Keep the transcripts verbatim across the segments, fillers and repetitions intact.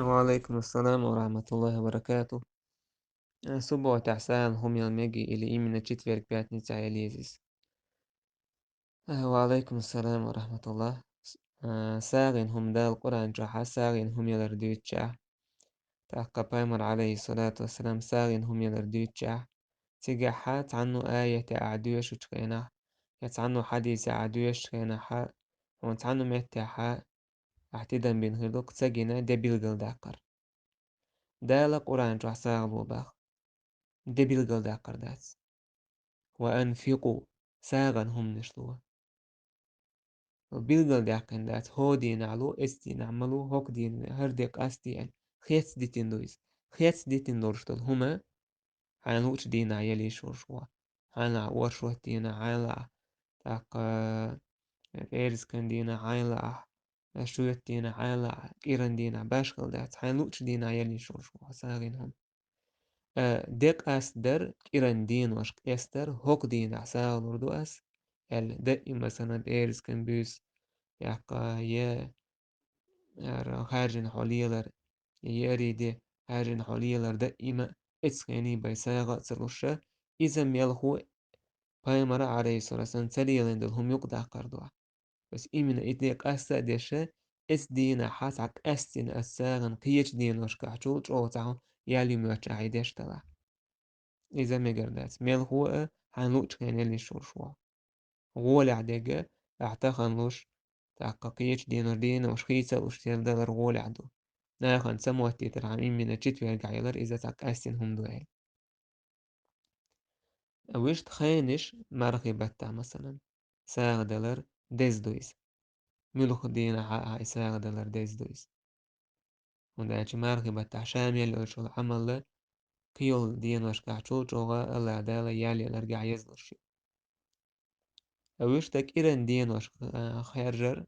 Ва алейкум ассалам ва рахматуллахи ва баракатух. Э, субботехь сагӀина хӀума яла мегий или именно четверг, пятница яла еза иза? Э, ва алейкум ассалам ва рахматуллах. С-, э, сагӀина хӀума Дала Къуръан чохь сагӀина хӀума ялар дуьйцучохь, тӀаккха Пайхамар, алейхиссалату вассалам, сагӀина хӀума ялар дуьйцучохь, цигахь цхьанна аятехь доьшучу хенахь, я цхьанна хьадисехь доьшучу хенахь, хьуна цхьанна меттехь ахь тидам бина хир ду, кхин ца гина де билгалдаккхар. Дала Къуръан чохь сагӀа ло боху. Де билгалдаккхар дац. Ва анфикъу, сагӀина хӀуманаш ло. Билгалдаьккхина дац, хӀокху дийнахь ло, эцу дийнахь ма ло, хӀокху дийнахь, хӀара де къасте аьлла. Хецдитина ду иза. Хецдитина долуш долу хӀума хьайна луучу дийнахь яла йиш йолуш ву. Хьайна оршот дийнахь, хьайна, тӀаккха, э, пӀераскан дийнахь, хьайна, э, шоьтан дийнахь, хьайна, кӀиран дийнахь, башхалла дац, хьайна луучу дийнахь яла йиш йолуш ву сагӀина хӀума. Э, де къастадар, кӀиран денош къастар, хӀокху дийнахь сагӀа лур ду ас, аьлла, даим, масалан, пӀераскан буьйса, тӀаккха, я, ара, хаьржина хьо лелар, я, яри де, хаьржина хьо лелар, даима эцу хенахь бен сагӀа а ца луш, иза мелхо Пайхамара, алейхиссалату вассалам, ца лелийна долу хӀума юкъадаккхар ду. Ас именно и де къаста а деш, эцу дийнахь цхьа къаьстина ас сагӀина кхечу деношкахь чул чӀогӀа цхьа хӀума ял ю моьттуш ахь и деш делахь. Иза мегар дац. Мелхо а хьайна луучу хенахь яла йиш йолуш ву. ГӀолехь дерг ахь тахана луш, тӀаккха кхечу денош, денош хийца а луш, сел далар гӀолехь ду. Нахана ца моттийтархьама именно четвергахь ялар иза цхьа къаьстина хӀума ду аьлла. Вуьшта хенаш мархи баттахь, масалан, сагӀа далар деза ду иза. Муьлхха дийнахь а ахь и сагӀа далар деза ду иза. ХӀунда аьлча мархи баттахь ша мел йолуш йолу Ӏамал кхин йолу деношкахь чул чӀогӀа АллахӀ Дала ял яларгахь езлуш ю. Вуьшта кӀиран деношка, а, хаьржар,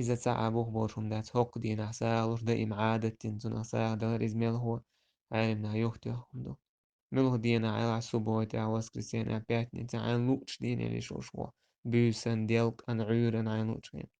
иза цхьа а бух болуш хӀума дац, хӀокху дийнахь сагӀа луш, даим Ӏадат дина цунах сагӀа далар, иза мелхо Ӏеламнаха юхатоьхна хӀума ду. Муьлхха дийнахь, хьайна, субботехь, воскресеньехь, пятницехь, хьайна луучу дийнахь яла йиш йолуш ву, буьйсанна, делкъана, Ӏуьйранна хьайна луучу хенахь.